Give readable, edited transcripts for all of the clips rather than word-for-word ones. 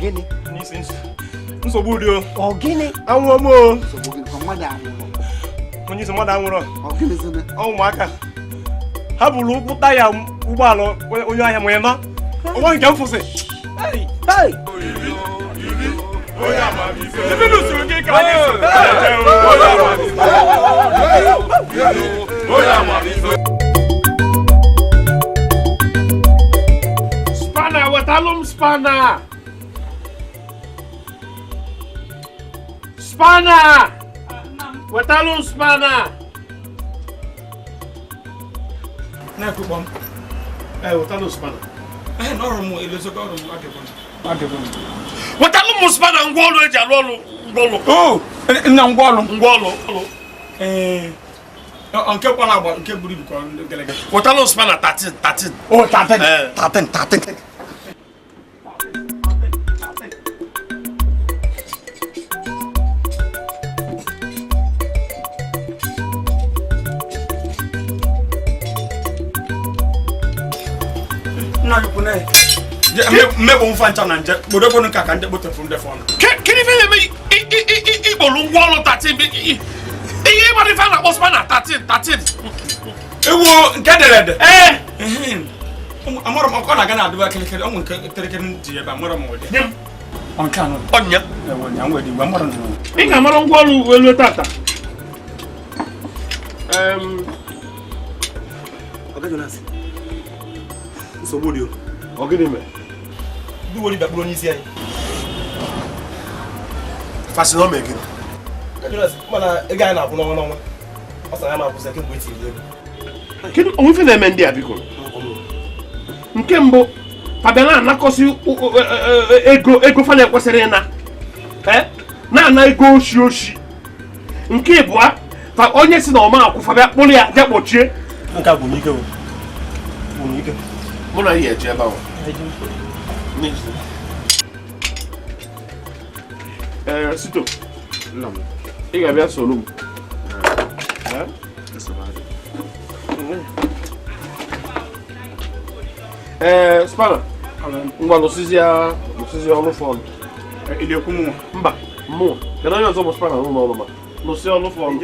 Gịnị? Nsogbu dị o. Ọ gịnị? Anwụọ m o. Nsogbu gịnị? Mmadụ anwụrụ. Onye isi mmadụ anwụrụ. Ọ gịnịzịnị? Ọ ụmụaka. Ha buru ụkwụ taya ụgbọala onye ahịa ma ịnọ. Onwe nke m fụsị. Hey! Spanner, wetalụ m spanner. Spanner! Wetalụ m spanner. Na-ekwu m. Wetalụ m spanner. N'ọrụ m elezokọ ọrụ m adịbụ m. Wetalụ m spanner ngwa ọrụ eji alụ ọrụ ngwa ọrụ. Oh, nna ngwa ọrụ. Ngwa ọrụ. Ee. Nke kwara agba nke buru ibu ka gịlịgị. Wetalụ m spanner 13 13. Oh, 13. 13 13. Mmekpọ mfa ncha na nje kpọdokpọnụ ka ka ndị kpotepụ ndị fọnụ. Kedu ife na-eme ikpolu ngwa ọrụ 13 ihe ịmara ife a na-akpọ spanner 13 13. Ewu nke dere ede. Ee. Amara m ọkọ na-aga na-adịba kịrịkịrị ọnwụ nke kịrịkịrị ji ebe amara m ụdị. Nye m. Nke anọ. Ọnya. Ewu nya nwere igwe amara m. Ị ga-amara ngwa ọrụ elu tata. Ọga Jonas. Nsogbu dị o. Ọ gịnị mere? Ndị uwe ojii bịakpụrụ onye isi anyị. Fasị na ọ mee gịnị? Jonas, mana ego anyị na-akwụ n'ọnwa n'ọnwa. Ọ sị na ya ma akwụsị kemgbe e tiri ego. Kedu onwe ife na-eme ndị a biko? Nke mbụ, Fabian na-anakọsị ego ego fa na-ekwesịrị ịna. Na-ana ego oshi oshi. Nke ịbụa, fa onye si na ọma akwụ Fabian kpụrụ ya jee kpọchie. Nke a bụ n'ike o. Bụ n'ike. Mụ na ya eje ebe ahụ. Ee, Sito. Ị ga-abịa soro m. Ee, spanner. Ngwa lụsịzịa ọrụ fọnụ. Mba, mmụọ. Kedu onye ọzọ bụ spanner n'ụlọ ọrụ ma? Lụsị ọrụ fọnụ.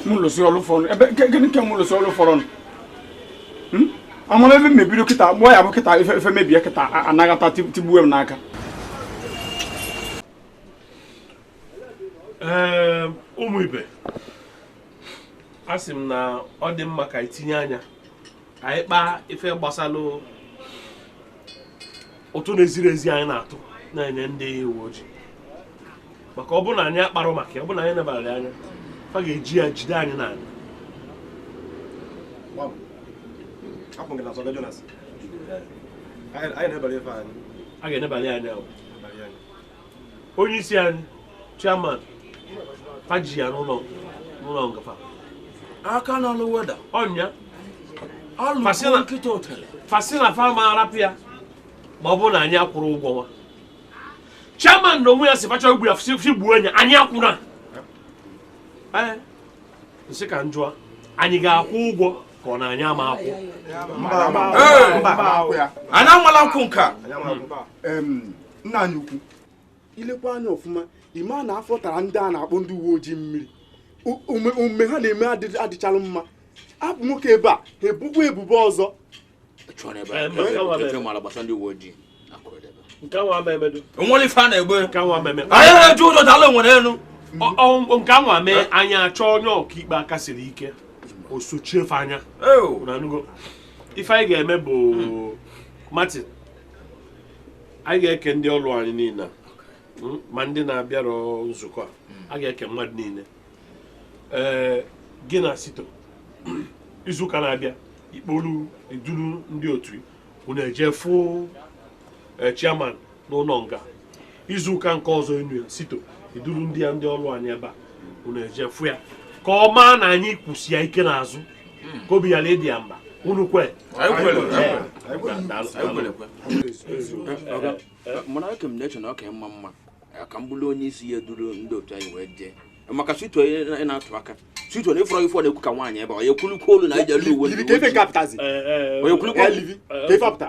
Mụ lụsị ọrụ fọnụ. Ebe gịnị ka mụ lụsị ọrụ fọrọ? Amara ebe mebiri kịta, gbụọ ya bụ kịta ife mebie kịta anaghata tigbuo m n'aka. Ee, ụmụ ibe, a sị m na ọ dị mma ka itinye anya ka anyị kpaa ife gbasalụ ụtụ na-eziri ezi anyị na-atụ na-enye ndị uwe ojii. Maka ọ bụrụ na anyị akparụ maka ya, ọ bụrụ na anyị nebara anya, fa ga-eji ya jide anyị n'ala. A ga-enebali anya. Onye isi anyị, chairman, faji ya n'ụlọ ngafa. Aka n'ọlụ weda. Ọnya. Fasị na fa ma arapụ ya ma ọ bụrụ na anyị akwụrụ ụgwọ nwa. Chairman na onwe ya si facha igbu ya si gbuo anya, anyị akwụna. Ee, nsị ka njụa, anyị ga-akwụ ụgwọ ka ọ na anyị ama akwụ. Anyị amala nkwụ nke a. Nna anyị ukwu, ilekwa anya ọfụma, ime a na-afọ tara ndị a na-akpọ ndị uwe ojii mmiri. Omume ha na-eme adịchalụ mma. Apụ nwoke ebe a, ha ebukwa ebubo ọzọ. Nke anwa mee anyị achọ onye ọkaikpe aka siri ike o sochie fe anya. Ife anyị ga-eme bụ Martin, anyị ga-eke ndị ọrụ anyị niile ma ndị na-abịarọ nzukọ a ga-eke mmadụ niile. Ee, gị na Sito, izuụka na-abịa ikpolu iduru ndị otu unu eje fụ chairman n'ụlọ nga. Izuụka nke ọzọ enu ya, Sito iduru ndị ya ndị ọrụ anyị ebe a unu eje fụ ya ka ọ maa na anyị kwụsị ya ike n'azụ ka obi ghara ịdị ya mba. Unu kwe? Mana eke m na-eche na ọ ka mma mma ka m bụrụ onye isi ya duru ndị otu anyị wee jee Maka sito ị na-atụ aka. Sito na ịfọrọ ifọ na-ekwu ka nwaanyị ebe ọ ya ekwulukwa olu na ije lu uwe. Livi ka ife nke apụtazi. Onye kwulukwa Livi ka ife apụta.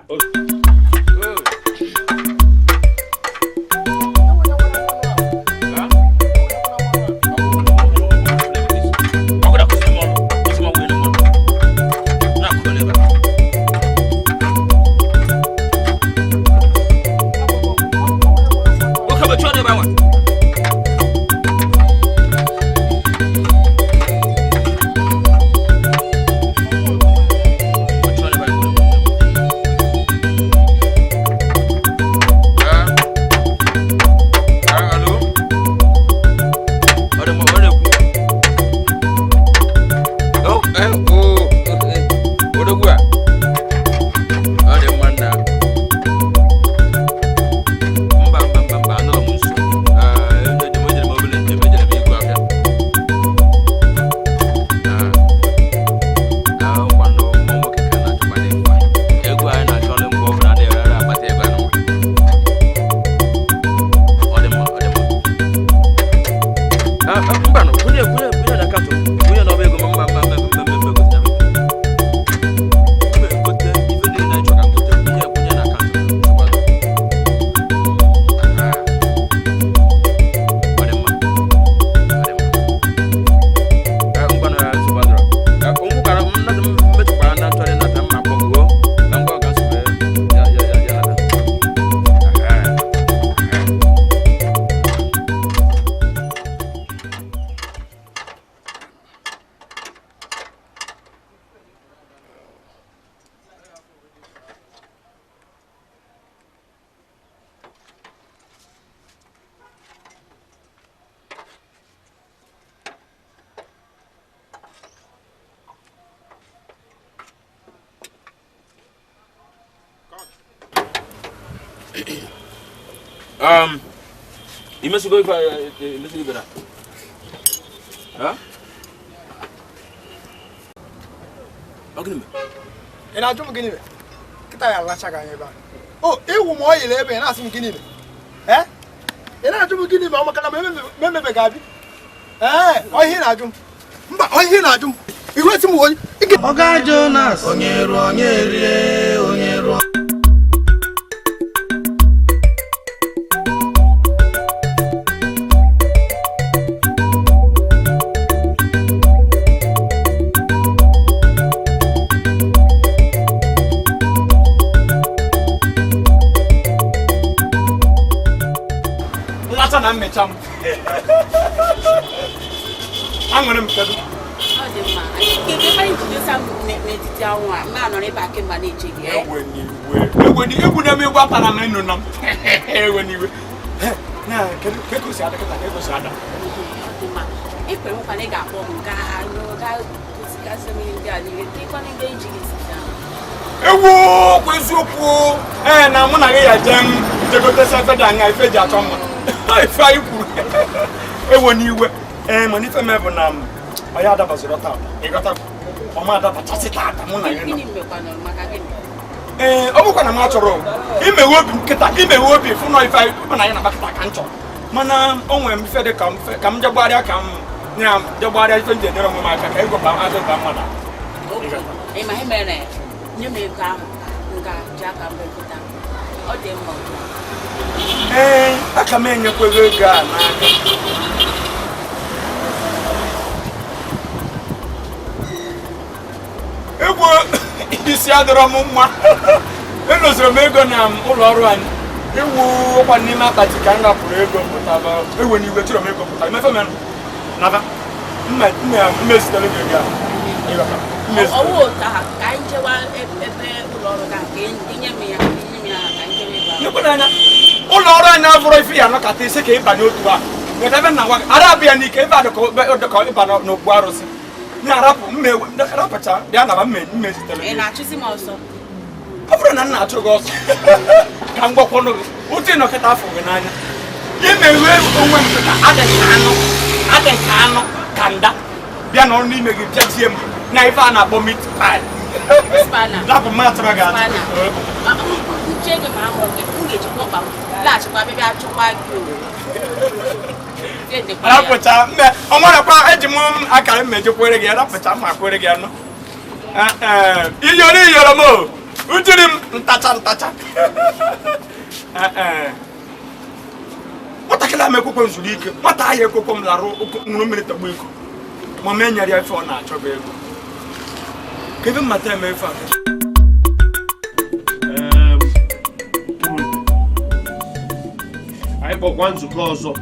Imesigo ife imesigo ibe na. Ha? Ọ gịnị mere? Ị na-ajụ m gịnị mere? Kịta ya alacha gị anya ebe a. O, ịwụ m ọyịla ebe ị na-asị m gịnị mere? Ee? Ị na-ajụ m gịnị mere ọ maka na m emebe ga-abịa? Ee, ọ ihe ị na-ajụ m. Mba, ọ ihe ị na-ajụ m. Ihu esi m onye. Ọga Jonas onye ruo onye rie onye ruo. Nlata na mmecha m. Aṅụrị m kedu? Ọ dị mma. Kedu ebe anyị ji dosa m n'etiti anwụ a? Ma nọrọ ebe a kemgbe na-eche gị. Ewe n'iwe. Ewe n'iwe. Egwu na m egwu atara m ịnụ na m. Ewe n'iwe. Na kedu ka o si ada kịta ka o si ada? Ọ dị mma. Ekwe m kwana ị ga-akpọ m gaa gaa gosikasị m ihe ndị a niile. Kekwana ebe iji gị si gaa. Ewu kwa eziokwu. Ee na mụ na gị ya jee m jegotesi efe dị anya ife ji achọ mma. Ife anyị kwuru. Ewe n'iwe. Ee mana ife m bụ na m ọ ya adabaziri tata. Ịghọta ọma adabachasị tata mụ na gị nọ. Gịnị mekwanụ maka gịnị? Ee, ọ bụkwa na m achọrọ imeghe obi m kịta imeghe obi fụ na ife mụ na ya na-akpa kịta ka m chọrọ. Mana o nwere m ife dị ka m ka m jegbarịa ka m ya jegbarịa ife m ji enyere onwe m aka ka ego ba azụ ba mmadụ. Ị ma ihe mere nye m ego ahụ m ga-ji aka m gota. Ọ dị mma. Ee, aka m enyekwago ego a n'aka. Egwu isi adịrọ m mma. Eloziri m ego na ụlọ ọrụ anyị. Ewu ọkwa n'ime akpati ka m rapụrụ ego m pụtaba. Ewe n'iwe chọrọ m ego pụtara. Imefe m naba. Mmezitere gị ego a. Ọwụ otu ahụ ka anyị jewa ebe ụlọ ọrụ ga ka inye m ya inye m ya ka anyị jewe ebe ahụ. Nyekwa n'anya. Ụlọ ọrụ anyị abụrụ ife ya anọkata isi ka ịbanye otu a. Nweta ebe nna gwa gị. Ara abịa n'ike ebe a dịka ịba n'okpu arụsị. Na-arapụ rapụcha bịa naba mmezitere Ị na-achụzi m ọsọ? Ọ bụrụ na m na-achụ gị ọsọ ka m gwakwanụ gị otu ịnọkịta afọ gị n'anya imeghe onwe m kịta adị ka anụ ka nda bịa n'ọrụ n'ime gị bịa tie m na ife a na-akpọ meat pie. Rapụ m atụrụ gị atụ. Nche gị ma ahụ gị m ga-ejikwa ọkpa m laghachikwa bịa bịa chụkwa gị o. Rapụcha mbe ọ nwerekwa eji m akara mmeji kwere gị rapụcha ma kwere gị anụ. Iyoro iyoro m ujiri m ntacha ntacha. Nwatakịrị ama ekwekwe m zuru ike nwata ahịa ekwekwe m larụ ṅụrụ mmiri tọgbọ iko ma m enyere ya ife ọ na-achọ bụ ego. Ka ebe mmata eme ife a. Anyị kpọkwa nzukọ ọzọ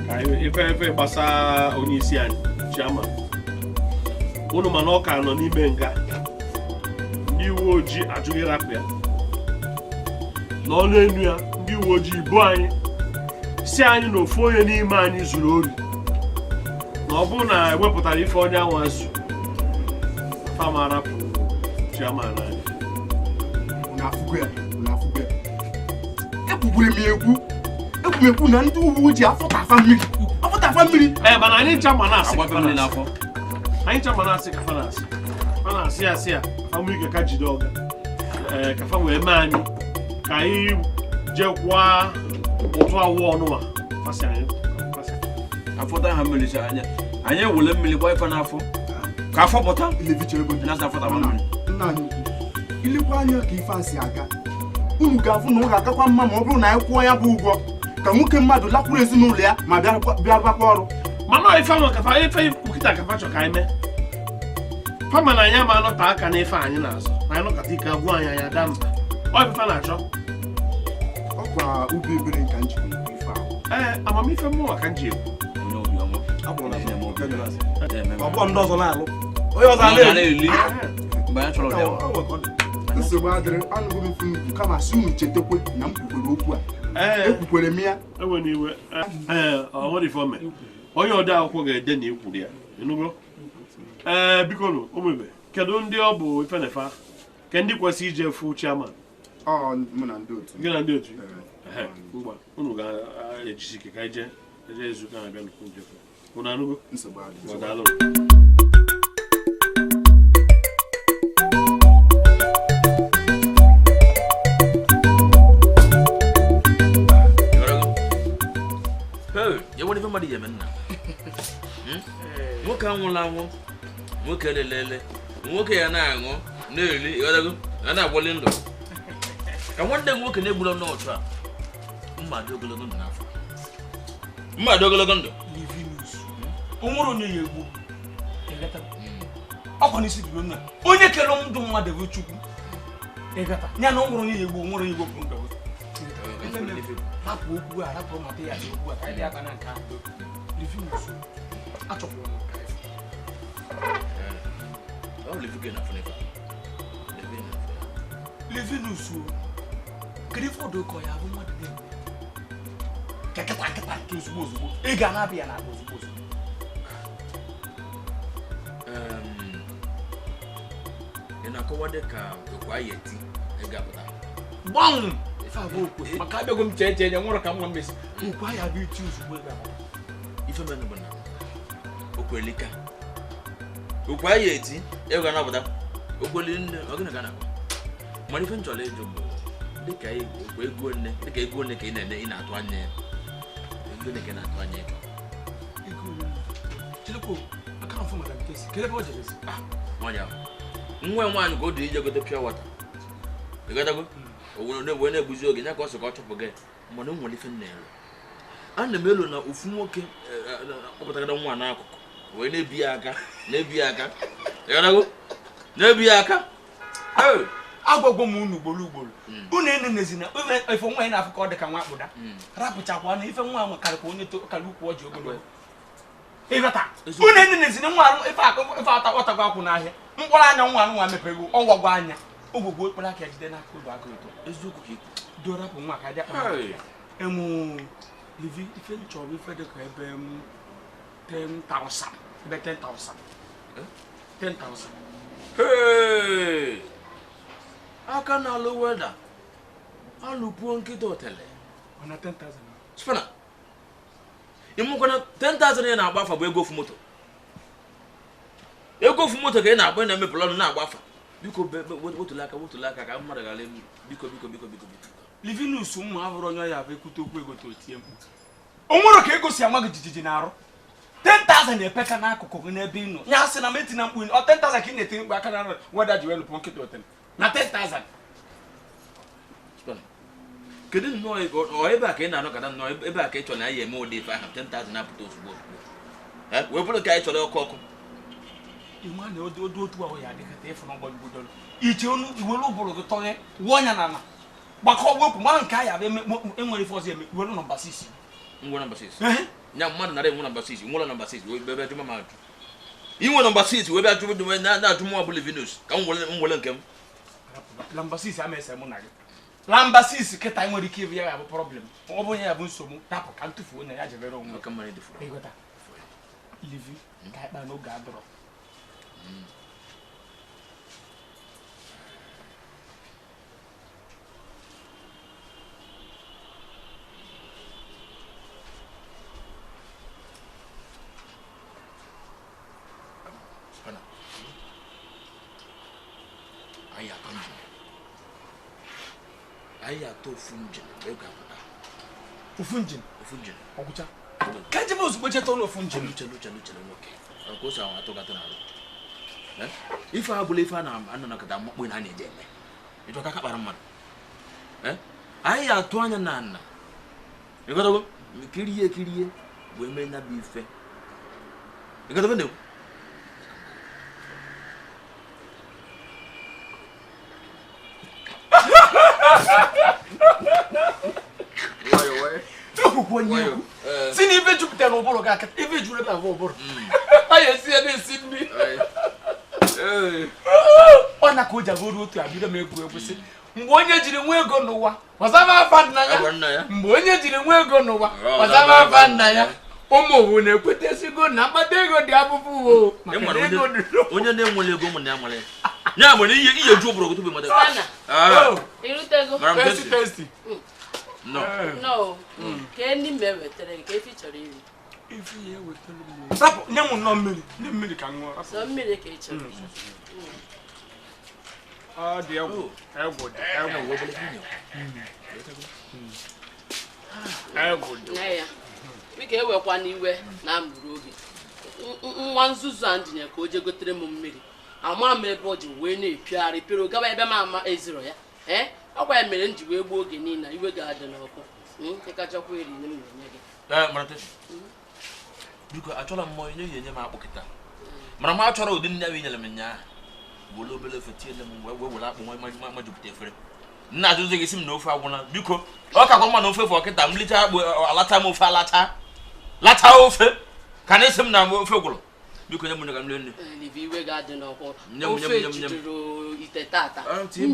ka ife ife gbasara onye isi anyị chairman unu mana ọ ka nọ n'ime nga ndị uwe ojii ajụghị rapụ ya n'ọnụ enu ya ndị uwe ojii bụ anyị si anyị na ofu onye n'ime anyị zuru ori na ọ bụrụ na ewepụtara ife onye anwa zu fama rapụ chairman anyị. Ekwuru m na ndị uwe ojii afọtafa mmiri. Ee, mana anyị ncha ma na-asị anyị ncha ma na-asị ka fa na-asị ya asị ya fa nwee ike ka jide ọga ka fa wee mee anyị ka anyị jekwaa ụtụ awụ ọnụwa fasị anyị afọta ha mmiri si anya anyị ewele mmiri gbaa ife n'afọ ka afọ pụta nna anyị ilekwa anya ka ife a si aga unu ga-afụ na ọ ga-akakwa mma ma ọ bụrụ na anyị kwụọ ya bụ ụgwọ ka nwoke mmadụ lakwuru ezinụlọ ya ma bịa rụbakwa ọrụ. Mana ife ahụ kafa ife kwukịta kafa chọ ka anyị mee fama na anyị ama anọta aka n'ife anyị na-azụ na anyị nọkọta ike agwụ anyị anyị ada mba ọ ife na-achọ. Ọkwa ubi ebere nka njikwa ife ahụ. Ee, amamife mmụọ ka m ji ekwu. Ọgbọ ndị ọzọ na-alụ onye ọzọ na-eli. Nsogbu adịrị anụghị m ife nnukwu kama si unu chetakwe na m kwukwere okwu a. Ekwukwere m ya. Ewe n'iwe. Ee, ọ nwere ife ome. Onye ode akwụkwọ ga-ede na ikwuru ya. Ịnụgo? Ee, biko nụ, ụmụ ibe, kedu ndị ọ bụ ife na fa? Ke ndị kwesịrị ije fụ chairman? Ọ mụ na ndị otu. Gị na ndị otu? Ee, ngwa, unu ga-ejisi ike ka anyị jee izu ụka na-abịa nnukwu njefe. Unu anụgo? Nsogbu adịrị. Ọ daalụ. Nwoke anwụla anwụ nwoke lelele nwoke ya na-aṅụ na-eri ya na-agbali ndụ ka nwanne m nwoke na-egburu n'otu a mma dị ogologo ndụ n'afọ mma dị ogologo ndụ onwere onye ya egbu ọkwa n'isi bido nna onye kere ndụ mmadụ bụ Chukwu ya na onwere onye ya egbu onwere onye egbu ndụ rapụ okwu a rapụ mata ya okwu a ka anyị dị aka na nke ahụ Livinus achọkwara m ka Livinus kedu ife ọdụ ụkọ ya bụ mmadụ na-eme ka kịta kịta nke ozugbo ozugbo ị ga na-abịa na abụ ozugbo ozugbo. Ị na-akọwa dị ka okwu anyị eti ị ga-apụta gbanwụ ife abụ okwe maka abịago m chee chee nye nwụrụ ka nwa mmesi okwu anyị abụ iti ozugbo ị ga-apụta. Ife mere bụ na okwelika okwu anyị eti ego na-apụta okweli nne ọ gịnị ka na-akpọ mana ife m chọrọ ịjụ bụ dịka ego nne dịka ego nne ka ị na-ene ị na-atụ anya ya ego nne ka ị na-atụ anya ịchọ nwa nwaanyị ka o dị ije gote pure water ịgatago wee na-egbuzi oge ya ka ọ sị ka ọ chọpụ gị mana o nwere ife nna ya ana m elu na ofu nwoke kpọpụtara nwa n'akụkụ wee na-ebi ya aka na-ebi ya aka ịghọtago na-ebi ya aka agwagwo m unu ugboro ugboro unu enenezina ife nwa ya na-afụ ka ọ dị ka nwa akpụda rapụchakwa na ife nwa ahụ karịkwa onye karị ukwu ọjị ogologo ịghọta unu enenezina nwa arụ ife ata ọtagwa akwụ n'ahịa mkpọrọ anya nwa anụ nwa mepego ọgwagwa anya ogwogwo okpere aka jide n'aka ụlọ aka ụtọ eziokwu ka ikwu dorapụ nwa ka dị akpa emu livi ife nchọrọ ife dị ka ebe m 10,000 ebe 10,000 10,000. Hey! Aka na-alụ weda alụpuo nkịta otele ọ na 10,000 spana ịmụkwana 10,000 ya na-agba afa bụ ego ofu moto ego ofu moto ka ị na-agba ị na-emepụla ọnụ na-agba afa biko wetụla aka wetụla aka ka mmadụ ghara emu biko biko biko biko biko Livinus ụmụ abụrụ onye ya bụ ekwute okwu ego to tie mkpu O nwere ka ego si ama gị jijiji n'arụ. 10,000 epeka n'akụkụ gị n'ebe ị nọ. Ya sị na m etina mkpu ọ 10,000 ka ị na-eti mkpu aka na weda ji wee lụpụ nkịta otem. Na 10,000. Kedu nnọọ ebe a ka ị na-anọkọta nnọọ ebe a ka ị chọrọ na ya eme ụdị ife ahụ 10,000 na-apụta ozugbo ozugbo. Wee bụrụ ka anyị chọrọ ọkụ ọkụ. Ịma na odu otu ahụ ya adịkọta ịfụ n'ọgbọdụ iche onu iwere ụbụrụ gị tọghe wụọ ọnya na ala gbakọ wepụ mara nke a ya enwere ife ọzọ eme iwere nọmba 6. Ngwa nọmba 6. Nya mmadụ nara enwe nọmba 6, nwere nọmba 6 wee bịa jụma m ajụ. Inwe nọmba 6 wee bịa jụ na-ajụ mụ ọbụla Venus ka m were nke m. Nọmba 6 ama ese mụ na gị. Nọmba 6 kịta nwere ike ịbụ ya bụ problem. Ọ bụ ya bụ nsogbu rapụ ka ntụfu onye ya jebere onwe. Ọka mmadụ dịfuru. Ịghọta. Livi ka ịkpa n'oge adọrọ. Anyị atọ ofu njem ego apụta. Ofu njem? Ofu njem. Ọgwụcha? Ka ejebe ozugbo cheta ụlọ ofu njem. Uche nwoke. Ka o si ahụ atụgatụ n'alụ. Ife a bụla ife a na-anọkọta mmakpụ na a na-eje eme. Ịchọ ka aka kpara mmadụ. Anyị atụ anya na nna. Ịghọtago? Kirie kirie wee mee nya bụ ife. Ịghọtago na-ekwu? Si na ife jupụtara n'ụbụrụ gị aka ife juru ebe abụọ ụbụrụ a ya esi ya na-esi nri ọ na ka o ji agụ ruo otu abido m egwu egwu sị mgbe onye jiri nwa ego n'ụwa ọzaba afa nna ya mgbe onye jiri nwa ego n'ụwa ọzaba afa nna ya ụmụ owu na-ekwetesigo na mkpata ego dị abụbụ o onye na-enwere ego ụmụ na ya nwere ya nwere ihe ju ụbụrụ tupu mmadụ irutego tasty tasty. No. No. Ka ndị mbe wetere ka efi chọrọ iri. Ife ya wetara m. Rapụ nye m nnọọ mmiri, nye mmiri ka m ṅụọ. Sọ mmiri ka ị chọrọ. Ọ dị egwu, egwu dị, egwu. Egwu dị. Nne ya. Biko ewekwa n'iwe na mgburu oge. Nwa nzuzu a njinye ka o je gotere m mmiri. Ama m ebe o ji wee na-epigharị pịrị gawa ebe m ama eziro ya. Ọkwa ya mere m ji wee gbuo oge niile iwe ga-adị n'ọkụ. Ịkachakwa eri nne m na-enye gị. Biko achọrọ m onye ya enye m akpụ kịta. Mara m achọrọ ụdị nne ahụ i nyere m nyaa. Were obere ofe tiele m wee were akpụ nwa majupụta efere. Nna ajụzi gị si m na ofe agwụla. Biko ọ kakwa mma na ofe fọ kịta m lichaa akpụ alacha m ofe alacha. Lacha ofe ka na esi m na ofe gwụrụ. Biko nye m ka m rie nri. Iwe ga-adị n'ọkụ. Ofe jidere ite tata. Mfe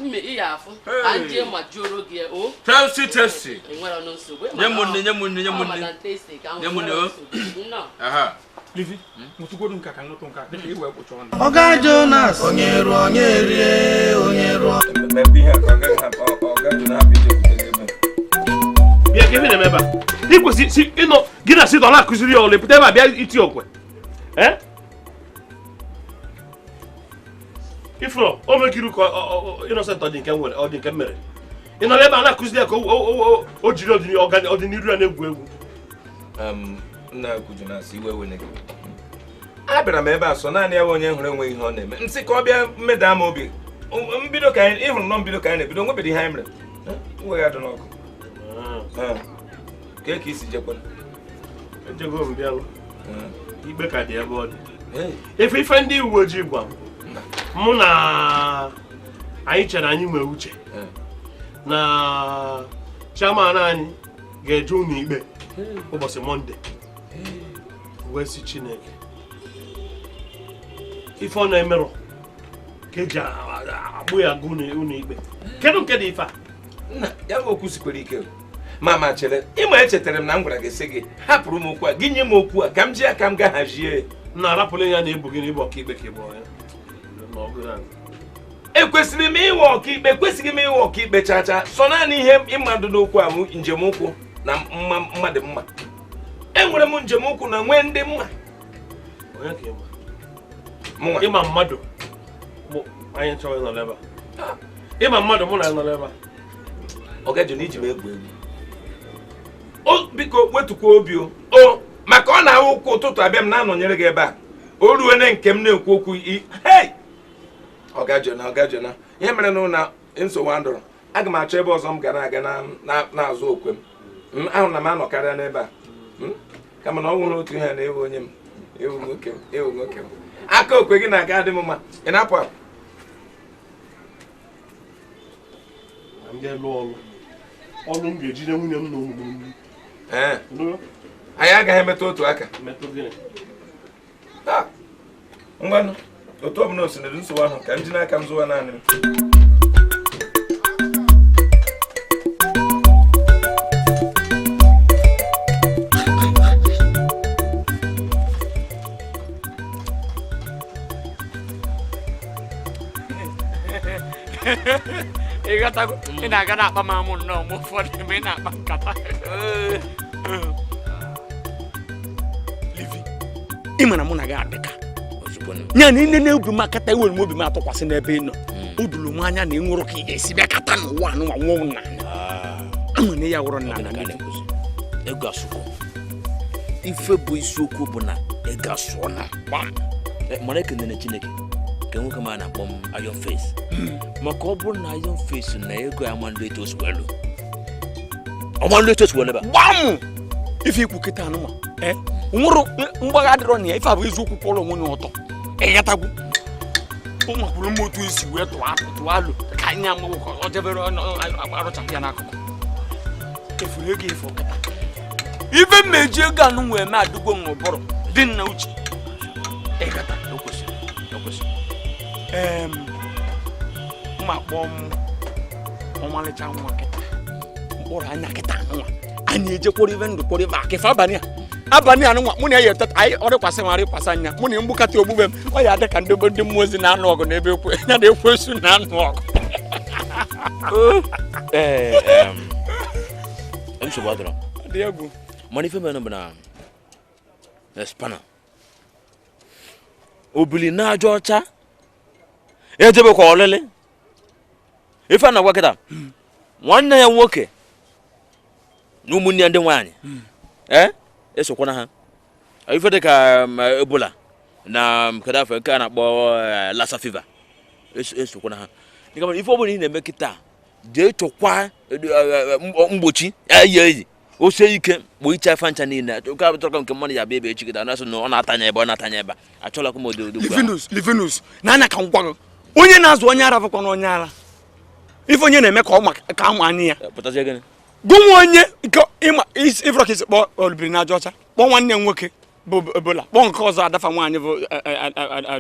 mme ị ya afụ. Ka ndị ma jụrụ gị o. Tasty tasty. Enwere ọnụ nsogbu. Nye m nne nye m nne nye m nne. Nye m nne o. Aha. Livi, mụtụgodu nka ka nnụtụ nka dịka iwe kpụcha ọnụ. Oga Jonas onye ruo onye rie onye ruo. Bịa ka ebe na-eme ebe a. Ị kwesị ịnọ gị na sị dọla akụziri ya ọlụ pụta ebe a bịa iti okwe. Ifro, o mekiru ka Innocent ọ dị nke nwere ọ dị nke mere. Ị nọrọ ebe a na-akụziri ya ka o jiri ọdịnihu ya na-egwu egwu. Nna Jonas iwe wene gị. Abịara m ebe a sọ naanị ya onye hụrụ enweghị ihe ọ na-eme. Nsị ka ọ bịa mmeda m obi. Mbido ka anyị ịhụrụ nọ mbido ka anyị na-ebido nwebeghị ihe anyị mere. Uwe ya dị n'ọkụ. Kee ka isi jekwa. Ejego m bịa. Ikpe ka dị ebe ọ dị. Ife ife ndị uwe ojii gwa m mụ na anyị chere anyị nwee uche na chairman anyị ga-eje ụlọ ikpe ụbọchị Mọnde wee sị Chineke ife ọ na-emerụ ka eji agbụ ya gụ ụlọ ikpe kedu nke dị ife a? Nna ya bụ okwu sikwere ike. Mama chere ịma echetara m na m gwara gị sị gị hapụrụ m okwu a gị nye m okwu a ka m ji aka m ga hazie. Na arapụla ya na ebu gị na ịbụ ọkaikpe ka ị bụ ya. Ekwesịrị m ịwa ọkaikpe ekwesịghị m ịwa ọkaikpe chacha sọ naanị ihe ịmadụ n'okwu a m njem ụkwụ na mma mmadụ mma. Enwere m njem ụkwụ na nwee ndị mma. Onye ka ịma? Ịma mmadụ anyị chọrọ ịnọ n'ebe a. Ịma mmadụ mụ na ịnọ n'ebe a. Oga Jona iji m egwu egwu. Biko wetukwa obi o maka ọ na-ahụ ụkwụ ụtụtụ abịa m na-anọnyere gị ebe a o ruone nke m na-ekwu okwu hei ọgajona ihe mere na na nsogbu andụrụ aga m achọ ebe ọzọ m ga na-aga na-azụ okwe m ahụ na m anọkarịa n'ebe a kama na ọ nwụrụ otu ihe na-ewu onye m ewu nwoke m ewu nwoke m aka okwe gị na-aga adị m mma ị na-apụ apụ ọrụ m ga-ejide nwunye m na ụmụ m. Anyị agaghị emetụ otu aka. Ngwanụ, otu ọbụla osinere nsogbu ahụ ka m ji n'aka m zụwa naanị m. Ị na-aga na-akpa m amụ nnọọ mgbe ụfọdụ mgbe ị na-akpa nkata. Livi, ị mara mụ na gị adịka ya na nne na-ebi m akata ewere m obi m atụkwasị n'ebe ị nọ o duru m anya na ị nwụrụ ka ị ga-esi bịa kata n'ụwa anụnwa nwụọ nna ama na ya wụrụ nna na ego asụkọ ife bụ isiokwu bụ na ego asụọ na mana ekenere Chineke ka nwoke ma na-akpọ m Iron Face maka ọ bụrụ na Iron Face na ego ya ama ndị etu o si welu ebe a gbamụ ife ikwu kịta anụnwa nwụrụ mgbagha adịrọ na ya ife abụ eziokwu kwụrụ onwe ya ọtọ ịghọtagwu o makwuru m otu esi wee tụọ alụ ka anyị amagwụ ka ọ jebere arụchapụ ya n'akụkụ efuru ego efu kịta ife mmeji ego anụ nwee mee adịgwo m ụbụrụ dị nna uche ịghọta mma kpọọ m ọmalịcha nwa kịta mkpụrụ anya kịta anụnwa anyị ejekwara ibe ndụ kwọrọ ibe akịfa abalị a abalị anụnwa mụ na ya eteta anyị ọrịkwasị m arịkwasị anya mụ na mgbukata ogbugbe m ọ ya adị ka ndị ndị mmụọ ozi na-anụ ọgụ n'ebe ekwe ya na ekwensu na-anụ ọgụ. Nsogbu adọrọ dị egwu mana ife mere bụ na spana obili na-aja ọcha ejebekwa ọlịlị ife a na-agwa kịta nwanne ya nwoke na ụmụnne ya ndị nwaanyị esokwana ha ife dị ka ebola na kedu afọ nke a na-akpọ Lassa fever esokwana ha ife ọbụla ị na-eme kịta jee chọkwa mgbochi eyi eyi osie ike kpo iche afa ncha niile oke abụtọrọ nke mmadụ ya bịa ebe echi kịta na-asị na ọ na-atanya ebe ọ na-atanya ebe achọla m odo odo Livinus na anya ka m gwa gị onye na-azụ onye ara bụkwa na onye ara ife onye na-eme ka ọ ka ama anya ya gụnwa onye ịfụrọ ka isi kpọọ olubiri na aja ọcha kpọọ nwanne m nwoke bụ ebola kpọọ nke ọzọ adafa nwaanyị bụ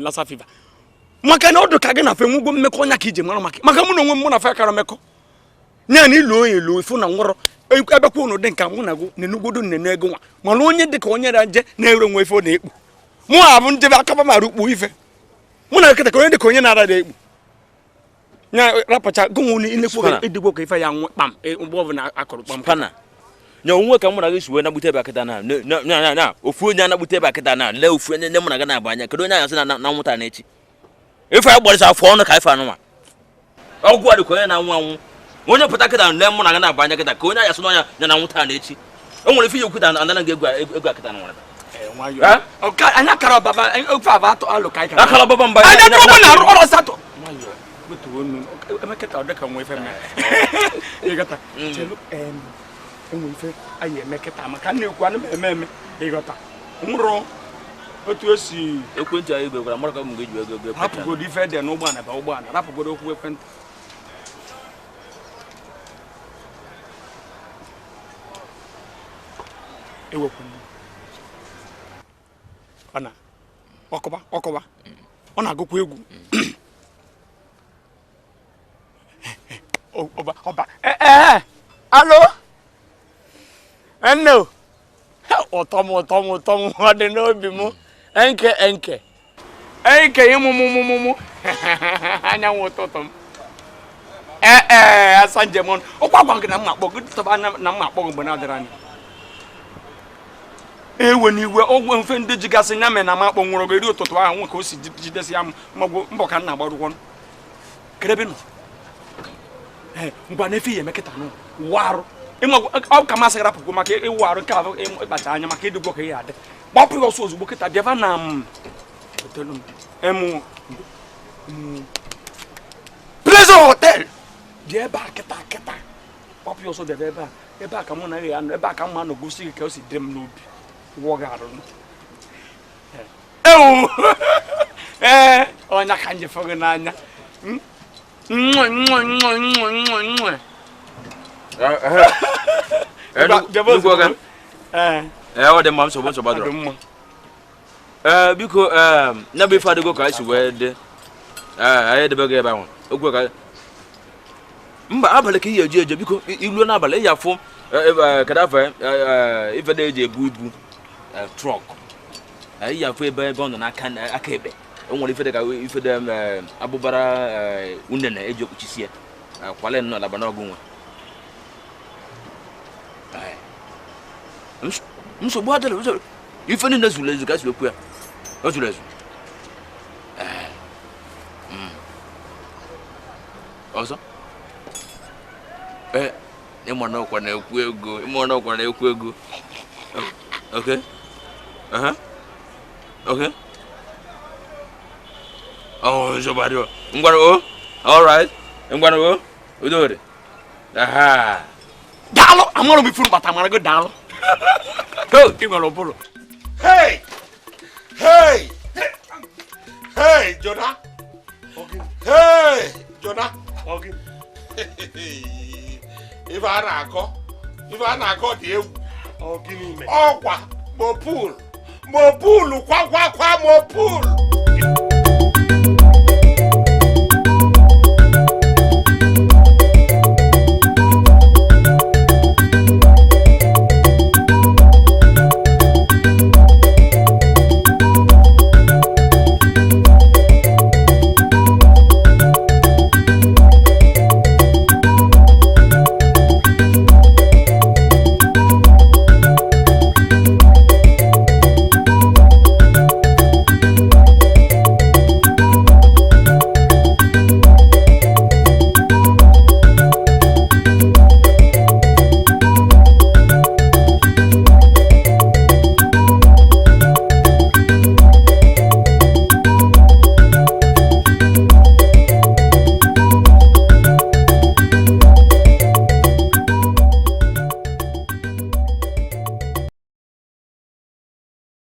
Lassa fever maka na ọdụ ka gị na fe nwugwo mmekọ ọnya ka iji mara maka mụ na onwe m mụ na fe kara mmekọ nya na ilu onye ilu ifu na nwụrọ ebekwa ụnụ dị nka mụ na gụ nenugwodo nnene ego nwa mana onye dị ka onye na-nje na-ere nwe ife ọ na-ekpu mụ abụ njebe akaba mara ukpu ife mụ na nkịta ka onye dị ka onye na-ara ekpu nya rapụcha gụnwa inekwu ịdịgwo ka ife ya nwụ kpam mgbe ọbụla akụrụ kpam pana nya onwe ka mụ na gị si wee nagbute ebe akịta na na ofu onye anagbute ebe akịta na lee ofu onye mụ na gị na-abụ anya kedu onye anya sị na nwụta na echi ife ya gbarịsa afọ ọnụ ka ife anụnwa ọgwụ a dị ka onye na-anwụ anwụ onye pụta kịta lee mụ na gị na-abụ anya kịta ka onye anya sị na ọnya ya na nwụta na echi o nwere ife ya okwuta andana gị egwu akịta na nwere anya kara ọbaba ofe aba atọ alụ ka anyị akara ọbaba mba anya kara na arụ ọrụ asatọ emekịta ọ dịka nwe ife ịghọta enwe ife anyị eme kịta maka nna ekwu anụ m eme eme ịghọta nwụrụ otu esi ekwentị anyị igwe gwara mara ka m ga-eji ego ego rapụgodo ife dị n'ụgbọala ba ụgbọala rapụgodo okwu ekwentị ewekwu ọ na ọkụba ọkụba ọ na-agụkwa egwu ọba ọba ee alo nne ụtọ m ụtọ m ụtọ m ọ dị n'obi m enke enke enke ịmụmụmụmụ anyanwụ ụtụtụ m ee asa njem ọnụ ụkwa gwa gị na mma akpọ gị tọba na mma akpọ gị mgbe na-adịrị anya ewe n'iwe ogwe mfe ndị jigasị nya mere na m akpọ nwụrụ gị eri ụtụtụ ahụ nwe ka o si jidesi ya magwo mbọ ka m na-agbarụkwọ kerebe nọ ee ngwa na efe ya emekịta nụ wụọ arụ Ọ ka masị rapụkwu maka ịwụ arụ nke ahụ ịkpacha anya maka ịdịgwọ ka ihe adị. Gbapụ ya ọsọ ozugbo kịta bịava na m. Pleasure Hotel. Bịa ebe a kịta kịta. Gbapụ ya ọsọ bịava ebe a. Ebe a ka mụ na ya nọ ebe a ka mma nọ gosi gị ka o si dị m n'obi. Wụọ gị arụ. Ewu! Ee, ọnya ka njefe gị n'anya. Nwe nwe nwe nwe nwe nwe. Ọ dị mma nsogbu nsogbu adịrọ. Ee biko ya bụ ife adịgo ka anyị si wee dị. Anyị edebe gị ebe ahụ. Okwu ka mba abalị ka ị ga-eji eje biko iluo n'abalị ị ga-afụ kedu afọ ife na-eji ebu ibu trọk. Ị ga-afụ ebe ebe ọ nọ n'aka aka ekpe. O nwere ife dị ka ife dị abụbara unene eji ekpuchisi ya. Kwale nnọọ laba n'ọgụ nwe. Nsogbu adịrọ ife niile zuru ezu ka esi okwu ya. O zuru ezu. Ọzọ? Ee, ịma na ọkwa na-ekwu ego, ịma na ọkwa na-ekwu ego. Okay. Okay. Oh, nsogbu adịrọ. Ngwanụ o. All right. Ngwanụ o. Udo dị. Aha. Daalụ, amara m ifuru bata mara gị daalụ. Ị nwere ụbụrụ. Hey! Hey! Hey, Jonah! Hey, Jonah! Ife a na-akọ dị egwu. Ọkwa mopul. Mopul kwa kwa kwa mopul.